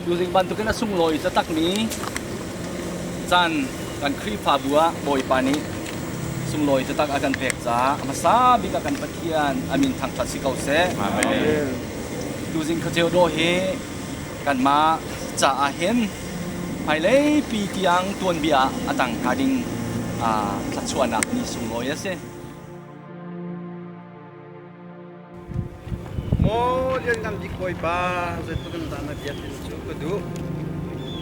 Tuzing bantukin a sunglawi taktakmi caan kan Khrihfabu ah Bawipa nih sunglawi taktak a kan pek caah a hmasa bik ah kan Pathian a min thangṭhat si ko seh. Amen. Tuzing khuaceu dawh hi kanmah caah hin hmailei pi tiang tuanbia a tang hnga ding thluachuahnak ni sunglawi a si. Maw Lianngan Bik Bawipa, zeitluk in dah na biakinn cu ka duh.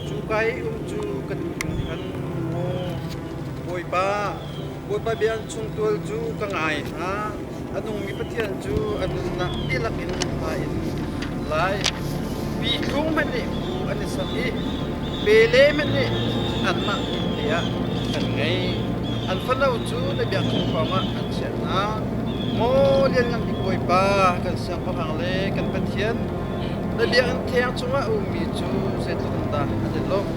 Cu ka i um cu ka duh hringhran. Maw Bawipa, Bawipa bia chungtual cu ka ngai hna. A nungmi Pathian cu a nunnak dihlak in hla in lai. Pithlung hmanh nih bu an i sak i pele hmanh nih anmah te ah an ngei. An fano cu na biakṭheng pawngah an chiah hna. Maw Lianngan Bik Bawipa, kan siangpahrang le kan Pathian, na biakinn thiang chungah a ummi cu zeitluk in dah an i lawmh.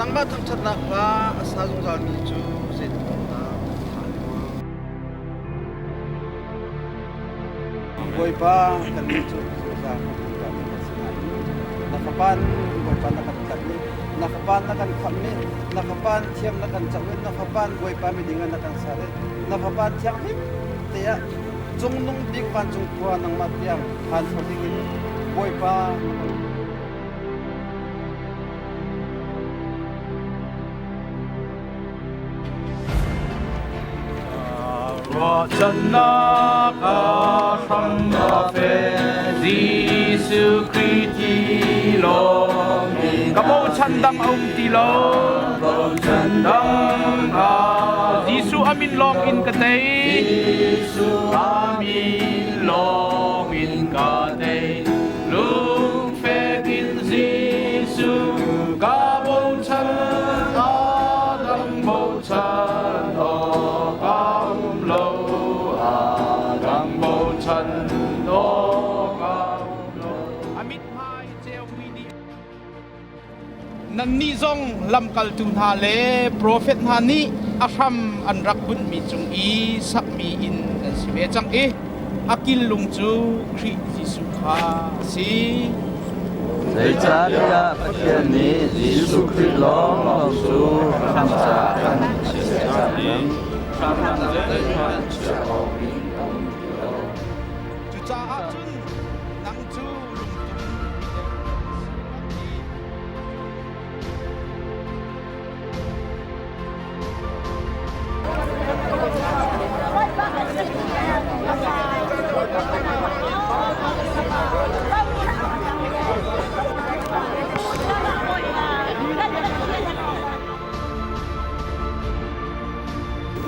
Nangmah thangṭhatnak hla a sa zungzalmi cu zeitluk in dah an ṭha. Bawipa kannih cu zungzal kan kan si nain na Fapa Bawipa na kan tlanh i na Fapa na kan khamh i na Fapa thiam na kan cang i na Fapa Bawipa miding ah na kan ser i na Fapa thianghlim te ah cungnung bik vancung khua nangmah tiang phan kho dingin Bawipa na kan Ruahchannak a hram a fe Jesuh Khrih ti lawngin Ka bochan dang a um ti lo Bochan dang a Jesuh a min lawng in ka tei Jesuh a min lawng in ka tei Lungfek in Jesuh ka bochan a dang bochan awk a um lo a dang bochan awk a um lo A mithmai ceumi nih Nannih zong lamkaltu hna le profet hna nih a hram an rak bunhmi cung i sakmi inn nan si ve cang i a killung cu Khrih Jesuh kha a si. Zeicahtiah Pathian nih Jesuh Khrih lawnglawng cu hram caah kan chiah cang. Hram dang zeihmanh chiah awk in a um ti lo. Cucaah cun nang cu lungtum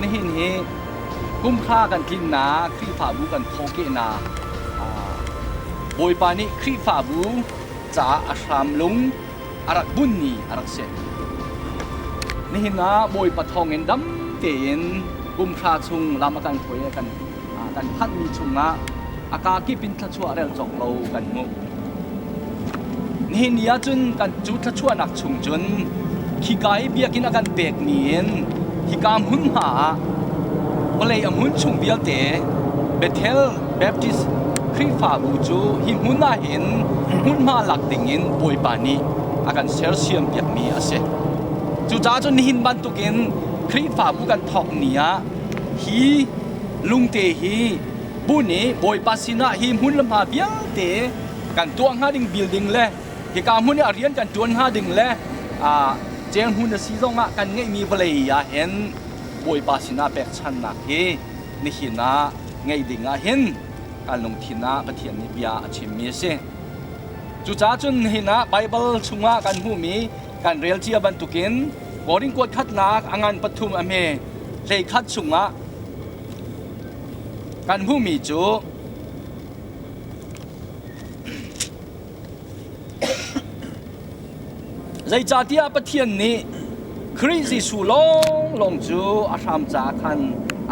Nihin hi kumhra kan tlinnak Khrihfabu kan thawhkehnak Bawipa nih Khrihfabu caah a hram lung a rak bunmi a rak si. Nihin ah Bawipa thawngin dam tein kumhra chung lam a kan hruai i kan kan phanhmi chungah a kaa kip in thluachuah rel cawk lo kan hmuh. Nihin ni ahcun kan cu thluachuahnak chung cun khika i biakinn a kan pekmi in hika hmunhma ah vawlei a hmun chung vialte Bethel Baptist Khrihfabu cu hi hmun ah hin hmunhma lak dingin Bawipa nih a kan sersiam piakmi a si. Cucaah cun nihin bantukin Khrihfabu kan thawk ni ah hi lungte hi bu nih Bawipa sinah hi hmun le hma vialte kan tuah hnga ding building le hika hmun i a rian kan ṭuan hnga ding le ceng hmun a si zongah kan ngeihmi vawlei ah hin Bawipa sinah pekchannak hi nihin ah ngeih ding ah hin kan lungthin ah Pathian nih bia a chimmi a si. Cucaah cun nihin ah Baibal chungah kan hmuhmi kan rel cia bantukin Korin kuat khatnak a ngan pathum a hme 11 chungah kan hmuhmi cu Zeicahtiah Pathian nih Khrih Jesuh lawnglawng cu a hram caah khan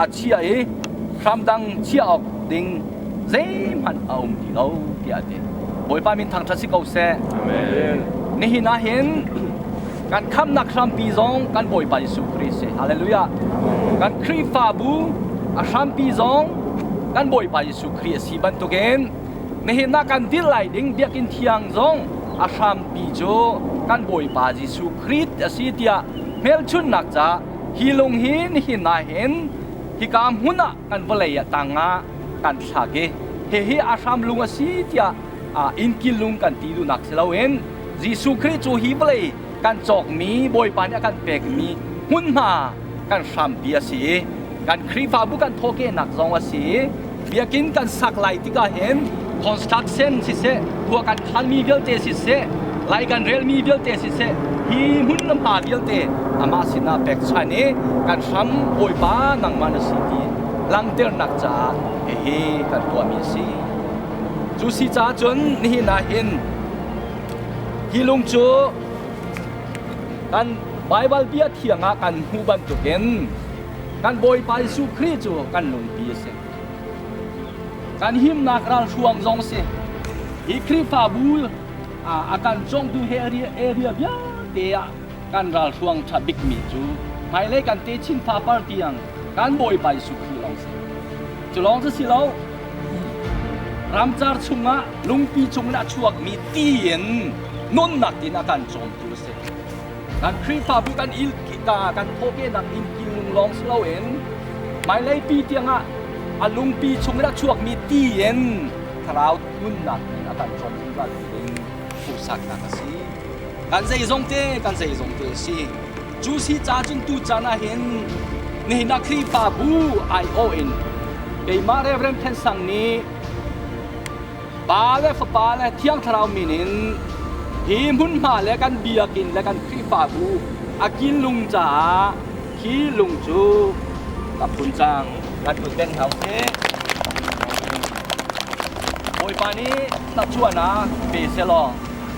a chiah i hram dang chiah awk ding zeihmanh a um ti lo tiah a ti. Bawipa min thangṭhat si ko seh. Amen. Nihin ah hin kan khamnak hrampi zong kan Bawipa Jesuh Khrih si. Hallelujah. Kan Khrihfabu a hrampi zong kan Bawipa Jesuh Khrih a si bantukin nihin ah kan dir lai ding biakinn thiang zong a hrampi cu kan Bawipa Jesuh Khrih a si tiah hmelchunhnak ca hi lung hi nihin ah hin hika hmun ah kan vawlei ah tangah kan thlak i hihi a hram lung a si tiah innkil lung kan ti duhnak si loin Jesuh Khrih cu hi vawlei kan cawkmi Bawipa nih a kan pekmi hmunhma kan hrampi a si i kan Khrihfabu kan thawkehnak zong a si i biakinn kan sak lai tikah hin construction siseh khua kan khanmi vialte siseh lai kan relmi vialte siseh hi hmun le hma vialte amah sinah pekchan i kan hram Bawipa nangmah na si ti langhternak caah hihi kan tuahmi a si. Cu si caah cun nihin ah hin hi lung cu kan Baibal bia thiang ah kan hmuh bantukin kan Bawipa Jesuh Khrih cu kan lungpi a si. Kan himnak ralhruang zong si. Hi Khrihfabu a kan cawngtu he area vialte ah kan ralhruang ṭha bikmi cu hmailei kan techin fapar tiang kan Bawipa Jesuh Khrih lawng si. Cu lawng cu si lo, ramcar chungah lungpi chungin a chuakmi ti in nunnak in a kan cawmtu a si. Kan Khrihfabu kan il kan thawkehnak inn kilnung lawng si loin hmailei pi tiangah a lungpi chungin a chuakmi ti in thlarau nunnak in a kan cawm zungzal ding hmuhsaknak a si. Kan zeizong te kan zeizong te a si. Cu si ca cun tu caan ah hin nihin ah Khrihfabu aiawh in keimah Reverend Than Sang nih Pa le Fapa le Thiang Thlarau min in hi hmunhma le kan biakinn le kan Khrihfabu a killung caah hi lung cu ka phun cang. Kan kut beng hna usih. Bawipa nih thluachuahnak pe sehlaw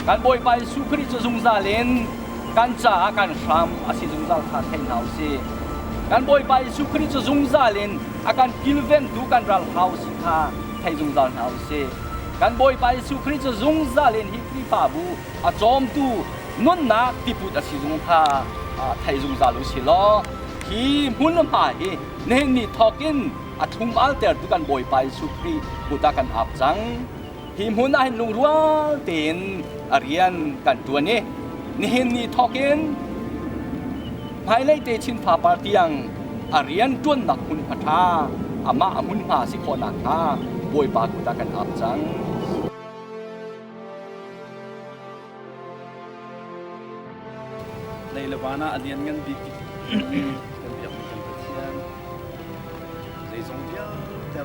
kan Bawipa Jesuh Khrih cu zungzal in kan caah kan hram a si zungzal kha thei hna usih. Kan Bawipa Jesuh Khrih cu zungzal in a kan kilventu kan ralhau si kha thei zungzal hna usih. Kan Bawipa Jesuh Khrih cu zungzal in hi Khrihfabu a cawmtu nunnak tiput a si zung kha thei zungzal u si law hi hmunhma hi nihin ni thawk in a thlum altertu kan Bawipa Jesuh Khrih kut ah kan ap cang. Hi hmun ah hin lungrual tein a rian kan ṭuan i nihin ni thawk in hmailei te chin fapar tiang a rian ṭuannak hmunhma ṭha amah a hmunhma si khawh nakhnga Bawipa kut ah kan ap cang. Lei le van ah a lianngan bik kan biakmi kan Pathian, zeizong vialte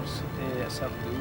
a sertu.